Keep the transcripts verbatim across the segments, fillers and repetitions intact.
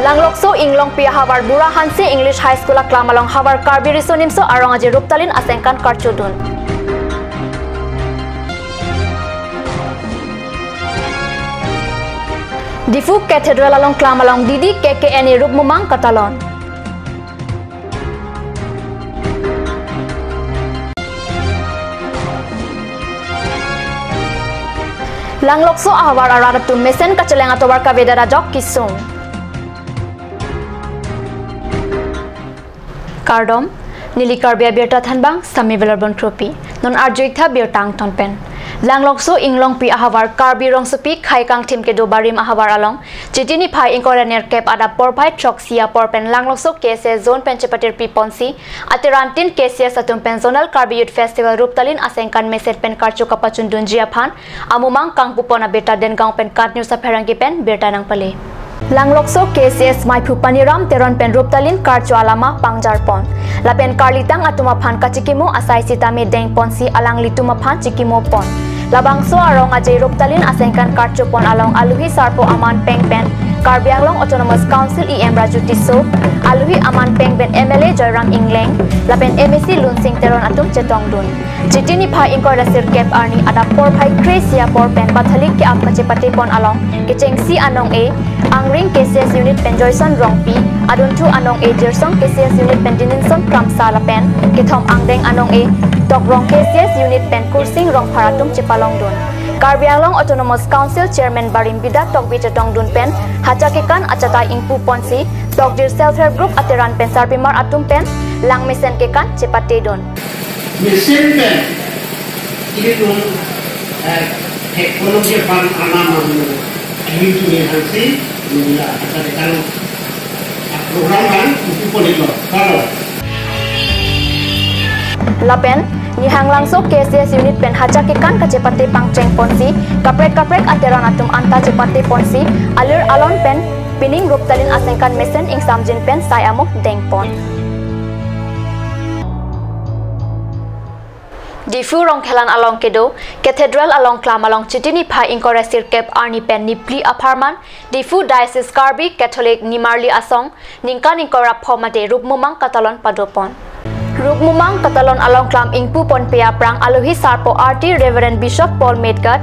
Langlokso Inglongpi ahavar Bura Hanse English High School aklam along havar Karbi Riso Nimso Arong Aje Ruptalin asengkan karchodun. Diphu Cathedral along klam along D D K K N A Rupmumang katalon. Langlokso ahavar arat atum mesen kacheleng atovar kavedet ajok kesung. Kardom, neli Karbi Abirta thanbang, Sami Velar Bonkropi. Non arju-ik tha birta angton pen. Langlokso Inglongpi ahavar Karbi Rongsopi Khei Kangthim kedo barim ahavar along, Chiti niphai ingkoi ra nerkep adap porphai throksi apor pen Langlokso K S S zone pen chepatirpi ponsi, aterantin K S S atum pen Zonal Karbi Youth Festival Ruptalin asengkan mesen pen karcho kapachundunji aphan, amumang kangpupon abirta Dengaon pen KAT News apherangke pen birta nangpale. Langlokso K S S maiphu Paniram Teron pen Ruptalin karcho alama pangjarpon. Lapen karlitang atum aphan kachikimo asai sitame dengponsi alanglitum aphan chikimopon. Labangso Arong Aje Ruptalin asengkan karchopon along aluhi sarpo aman peng pen Karbi Anglong Autonomous Council E M Raju Tisso, aluhi aman peng pen M L A Joyram Engleng, lapen M A C Lunsing Teron atum chetongdun. Chiti niphai ingkoi ra sirkep arni adap porphai kre-isi apor pen Bathali ke-ap kachepatepon along kechengsi anong-e, Angring K S S unit pen Joyson Rongpi, adunthu anong-e Jirsong K S S unit pen Dininson Kramsa lapen kethom angdeng anong-e Tokrong K S S unit pen Kursing Rongphar atum chepalongdun. Karbi Anglong Autonomous Council Chairman barim Bida Tokbi chetongdun pen hacha kekan achatai ingpuponsi, tokjir Self Help Group ateran pen sarpimar atum pen langmesen kekan chepatedun. Mesen pen ilitum, eh, teknologi aphan anam amu ayu tuni hangsi nila kata dekalo program an upu ponitlo. Kalo. Lapen Nihang Langso K S S unit pen hacha kekan kachepate pangchengponsi, kaprek kaprek ateran atum anta chepateponsi, alir alon pen pining Ruptalin asengkan mesen ingsamjin pen sai amo dengpon. Diphu Rongkhelan along kedo Cathedral along klam along Chiti niphai ingkoi ra sirkep arni pen niphli apharman Diphu Diocese Karbi Catholic Nimarli Asong ningkan ingkoi ra pho mate Rupmumang katalon padopon. Rupmumang katalon along klam ingpuponpe aphrang aluhi sarpo arti Reverend Bishop Paul Metkat,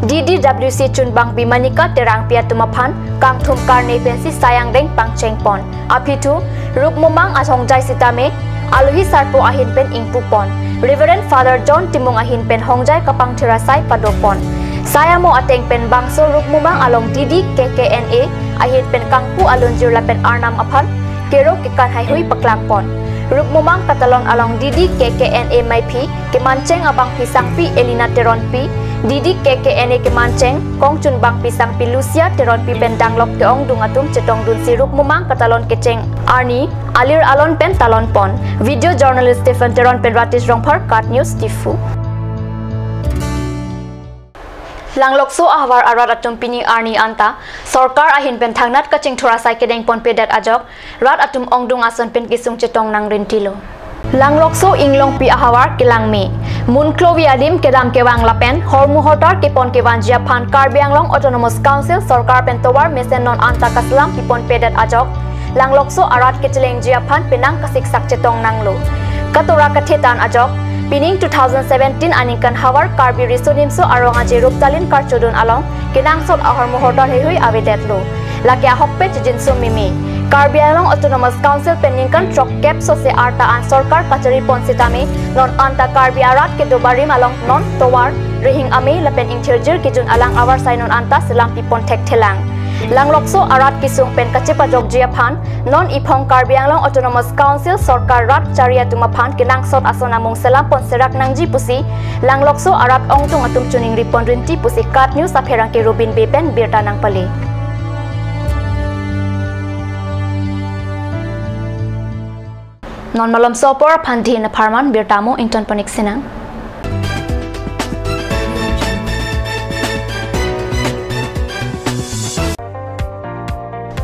D D W C chunbangpi Manika Terangpi atum aphan kangthum karne pensi sai angdeng pangchengpon. Aphi thu, Rupmumang ahongjai sitame, aluhi sarpo ahin pen ingpupon. Reverend Father John Timung ahin pen hongjai kapangthir asai padopon. Sai amo ateng pen bangso Rupmumang along D D K K N A ahin pen kangpu alunjir lapen Arnam aphan kero kekan haihui paklangpon. Rupmumang katalon along D D K K N A maiphi kemancheng abangpi Sangpi Elina Teronpi, D D K K N A kemancheng kongchunbangpi Sangpi Lucia Teronpi pen danglok ke-ongdung atum chetongdunsi Rupmumang katalon kecheng arni alir alon pen talonpon. Video journalist Stephen Teron pen Ratish Rongphar, KAT News, Diphu. Langlokso ahavar arat atum pini arni anta sorkar ahin pen thangnat kachingthur asai kedengponpedet ajok rat atum ongdung ason pen kesung chetong nangrintilo. Langlokso Inglongpi ahavar kelangme, munklovi adim kedam kevang lapen hormu hortar kepon kevanji aphan Karbi Anglong Autonomous Council sorkar pen tovar mesen non anta kaselam piponpedet ajok Langlokso arat kechelengji aphan penang kasiksak chetong nanglo. Katora kathetan ajok, pining two thousand seventeen aningkan havar Karbi Riso Nimso Arong Aje Ruptalin karchodun along kenangsot ahormu hortar heihui avedetlo. Lake ahokpet chijinso meme. Karbi Anglong Autonomous Council pen ningkan throkkep sose arta an sorkar kacharipon sitame, non anta Karbi arat kedo barim along non tovar, rihing ame lapen ingthirjir kejun alang avarsai non anta selam pipon thekthelang. Langlokso arat kesung pen kachepajokji aphan, non iphong Karbi Anglong Autonomous Council sorkar rat chari atum aphan kenangsot ason amung selampon serak nangji pusi, Langlokso arat ongdung atum chuning ripon rinti pusi KAT News apherangke Robin Bey pen birta nangpale. Non malomso apor aphan dhin apharman birta mo ingtonpon-ik sinang.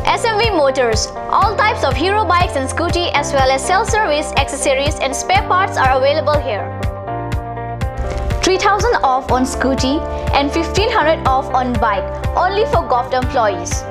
S M V Motors, all types of Hero bikes and scooty as well as self-service accessories and spare parts are available here. Three thousand off on scooty and fifteen hundred off on bike, only for govt employees.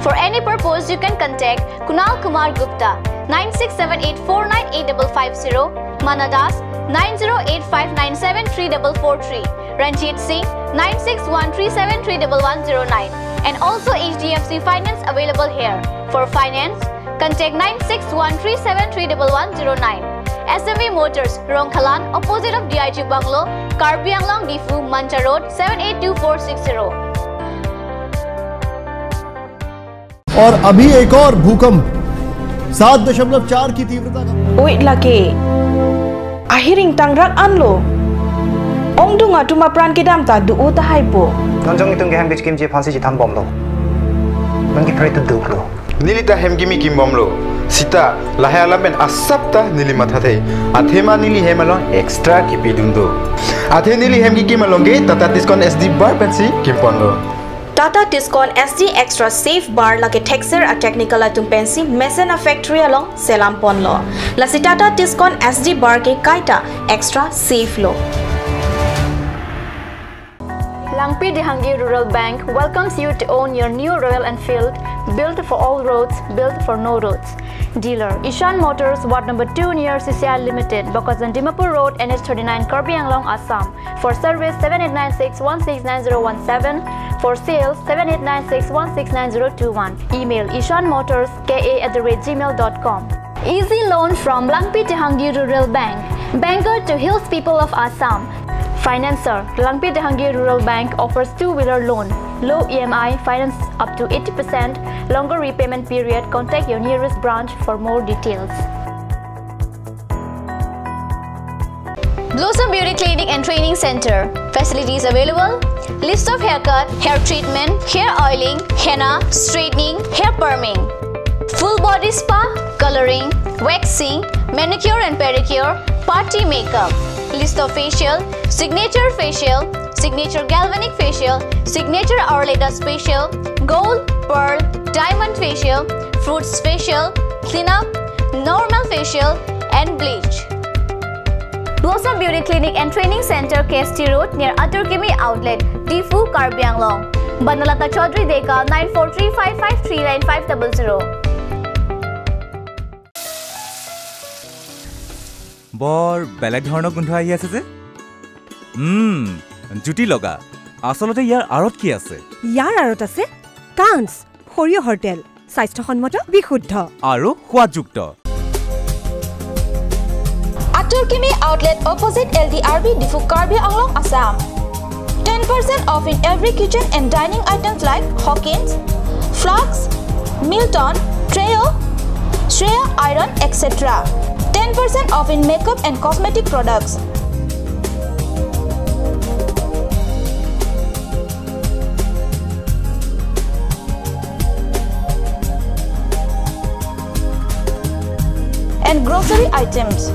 For any purpose, you can contact Kunal Kumar Gupta, nine six seven eight four nine eight double five zero, Mana Das, nine zero eight five nine seven three double four three, Ranjit Singh, nine six one three seven three double one zero nine, and also H D F C Finance available here. For finance, contact nine six one three seven three double one zero nine. S M V Motors, Rongkhalan, opposite of D I G Bungalow, Karbi Anglong, Diphu, Manja Road, seven eight two four six zero. और अभी एक और भूकंप सात दशमलव चार की तीव्रता का। Oi lake. Ahiring tangrak anlo. Ongdung atum apran kedam ta do-o tahai po. Non jong itum ke hem kechikimji aphansi chethan bomlo. Non ke pray to do lo. Neli ta hem kimi kim bomlo. Sita lahai alam pen asap ta neli mathathe. Athema neli hem along extra kipidun do. Athe neli hem kikim along ke Tata Tiscon S D bar pensi kimponlo. Tata Tiscon S D Extra Safe Bar lake thekser a-technical atum pensi mesen a-factory along selam ponlo. Lasi Tata Tiscon S D Bar ke kaita extra safe lo. Langpi Dehangi Rural Bank welcomes you to own your new Royal Enfield, built for all roads, built for no roads. Dealer, Ishan Motors, Ward number two, near C C I Limited, Bokajan Dimapur Road, N H thirty-nine, Karbi Anglong, Assam. For service, seven eight nine six one six nine zero one seven. For sales, seven eight nine six one six nine zero two one. Email ishanmotorska at the rate gmail dot com. Easy loan from Langpi Dehangi Rural Bank, banker to hills people of Assam. Financer, Langpi Dehangi Rural Bank offers two-wheeler loan, low E M I, finance up to eighty percent, longer repayment period. Contact your nearest branch for more details. Blossom Beauty Clinic and Training Center. Facilities available: list of haircut, hair treatment, hair oiling, henna, straightening, hair perming, full body spa, coloring, waxing, manicure and pedicure, party makeup, list of facial, signature facial, signature galvanic facial, signature Ayurveda facial, gold, pearl, diamond facial, fruits facial, cleanup, normal facial, and bleach. Blossom Beauty Clinic and Training Center, K S T Road, near Atur Kimi Outlet, Diphu, Karbi Anglong. Banalata Chaudhary Deka, nine four three five five three nine five double zero. বৰ বেলেগ ধৰণৰ গোন্ধ আহি আছে যে। উম, জুতি লগা। আচলতে ইয়াৰ আঁৰত কি আছে? ইয়াৰ আঁৰত আছে কাঞ্চ সৰিয়হৰ তেল, স্বাস্থ্যসন্মত, বিশুদ্ধ আৰু সোৱাদযুক্ত। Atur Kimi Outlet, opposite L D R B, Diphu, Karbi Anglong, Assam. Ten percent off in every kitchen and dining items like Hawkins, flasks, Milton, Treo, Shreya Iron, et cetera. Ten percent off in makeup and cosmetic products. And grocery items.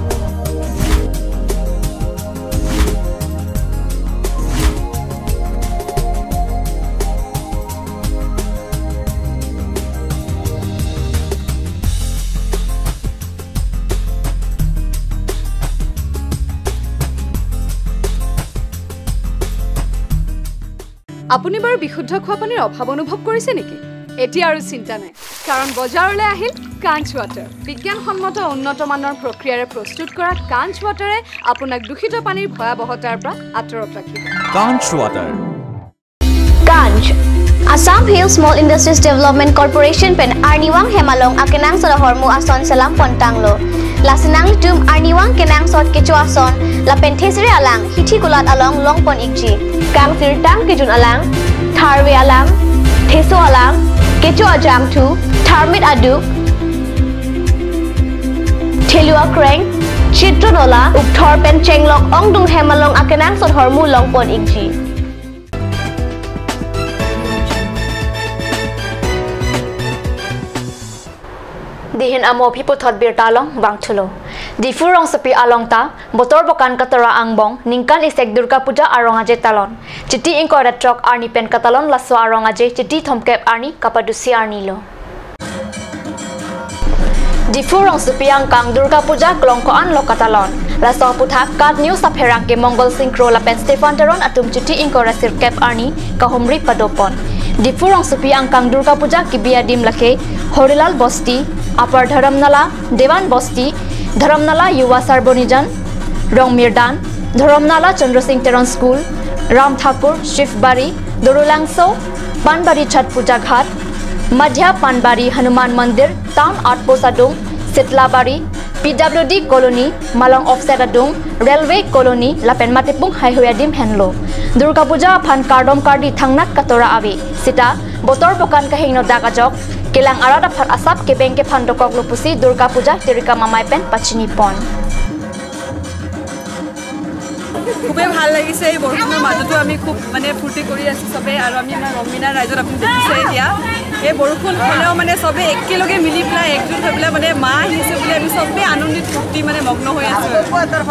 আপুনি বাৰু বিশুদ্ধ খোৱা পানীৰ অভাৱ অনুভৱ কৰিছে নেকি? এতিয়া আৰু চিন্তা নাই, কাৰণ বজাৰলৈ আহিল কাঞ্চ ৱাটাৰ। বিজ্ঞানসন্মত উন্নত মানৰ প্ৰক্ৰিয়াৰে প্ৰস্তুত কৰা কাঞ্চ ৱাটাৰে আপোনাক দূষিত পানীৰ ভয়াৱহতাৰ পৰা আঁতৰত ৰাখিব। কাঞ্চ water. Kanch, Assam Hill Small Industries Development Corporation pen arnivang hem along akenangsot ahormu ason selam pontanglo. Lasi nanglitum arnivang kenangsot kecho ason lapen thesere alang hithi kulat along longpon ikji. Kangsirtang kejun alang, tharve alang, theso alang, kecho ajangthu, tharmit aduk, thelu akreng, chitro nola, ukthor pen chenglok ongdung hem along akenangsot ahormu longpon ikji. Dihin amo aphi puthot birta along vangthulo. Diphu rongsopi along ta botor bokan katora angbong ningkan isek Durga Puja arong aje talon. Chiti ingkoi ra throk arni pen katalon, laso arong aje chiti thomkep arni kapadusi arni lo. Diphu rongsopi angkang Durga Puja klong ko-an lo katalon. Laso aputhak KAT News apherangke Mongol Singkro lapen Stephen Teron atum chiti ingkoi ra sirkep arni kahumri padopon. Diphu rongsopi angkang Durga Puja kebi adim lake Horilal Bosti, Upper Dharamnala, Dewan Bosti, Dharamnala Yuva Sarbonijan, Rongmirdan, Dharamnala Chandra Singh Teron School, Ram Thakur, Shivbari, Dorulangso, Panbari Chhat Puja Ghat, Madhya Panbari Hanuman Mandir, Town Outpost adung, Sitlabari, P W D Colony, Malong Offset adung, Railway Colony, lapen Matipung Highway adim henlo. Durga Puja aphan kardom kardi thangnat katora ave. Sita, botor bokan kahingno dak ajok, kelang arat aphan asap kebeng kephan dokoklo pusi Durga Puja tirikam amei pen pachinipon. খুবেই ভাল লাগিছে। এই বৰষুণৰ মাজতো আমি খুব মানে ফূৰ্তি কৰি আছো চবে, আৰু আমি আমাৰ ৰংমিনা ৰাইজত আপুনি দেখিছে এতিয়া, এই বৰষুণ হ'লেও মানে চবে একেলগে মিলি পেলাই একজোট হৈ পেলাই মানে মা আহিছে বুলি আমি চবে আনন্দিত ফূৰ্তি মানে মগ্ন হৈ আছো।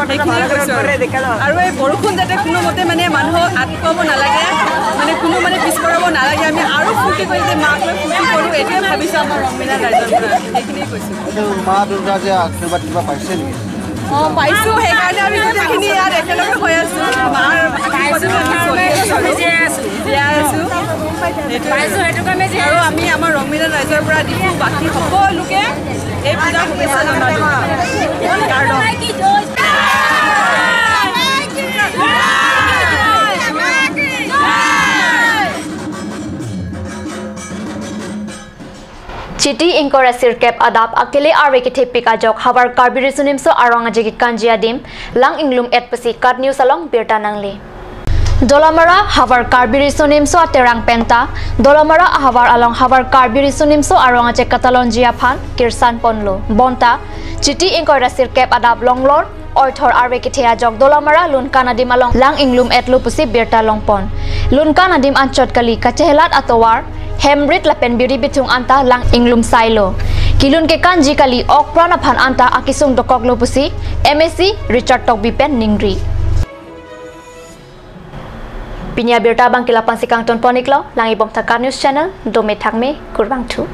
সেইখিনিয়ে কৈছো আৰু। আৰু এই বৰষুণ যাতে কোনোমতে মানে মানুহক আটকাব নালাগে, মানে কোনো মানে পিছপৰাব নালাগে, আমি আৰু ফূৰ্তি কৰি যে মাক লৈ ফূৰ্তি কৰোঁ, এইটোৱে ভাবিছো আমাৰ ৰংমিনা ৰাইজৰ পৰা। সেইখিনিয়ে কৈছো। এইটো মা দুৰ্গা যে আশীৰ্বাদ কিবা পাইছে নেকি? অ, পাইছো, সেইকাৰণে আমি গোটেইখিনি ইয়াত একেলগে হৈ আছো। মাৰ আশীৰ্বাদত আমি চলি আছো আৰু। জীয়াই আছো। জীয়াই আছো। সেইটোৱে। পাইছো, সেইটো কাৰণে জীয়াই আৰু আছো। আমি আমাৰ ৰংমিনা ৰাইজৰ পৰা দিছো, বাকী সকলোকে এই পূজাৰ শুভেচ্ছা জনালো। Cardone. Chiti ingkoi ra sirkep adap akele arve kethepik ajok havar Karbi Riso Nimso Arong Aje kekanji adim lang inglum et pusi KAT News along birta nangle. Dolamara havar Karbi Riso Nimso aterang penta, Dolamara ahavar along havar Karbi Riso Nimso Arong Aje katalonji aphan kirsan ponlo. Bonta, Chiti ingkoi ra sirkep adap longlor oithor arve kethe ajok Dolamara Lunkan adim along lang inglum etlo pusi birta longpon. Lunkan adim anchot kali kachehelat atovar, hemrit lapen biri bithung anta lang inglum sailo. Kelun kekanji kali okpran aphan anta akesung dokoklo pusi M A C Richard Tokbi pen ningri. Pini abirta abangke la-an si kangton pon iklo, lang-ibom tha KAT News Channel, dome thakme, kurvangthu.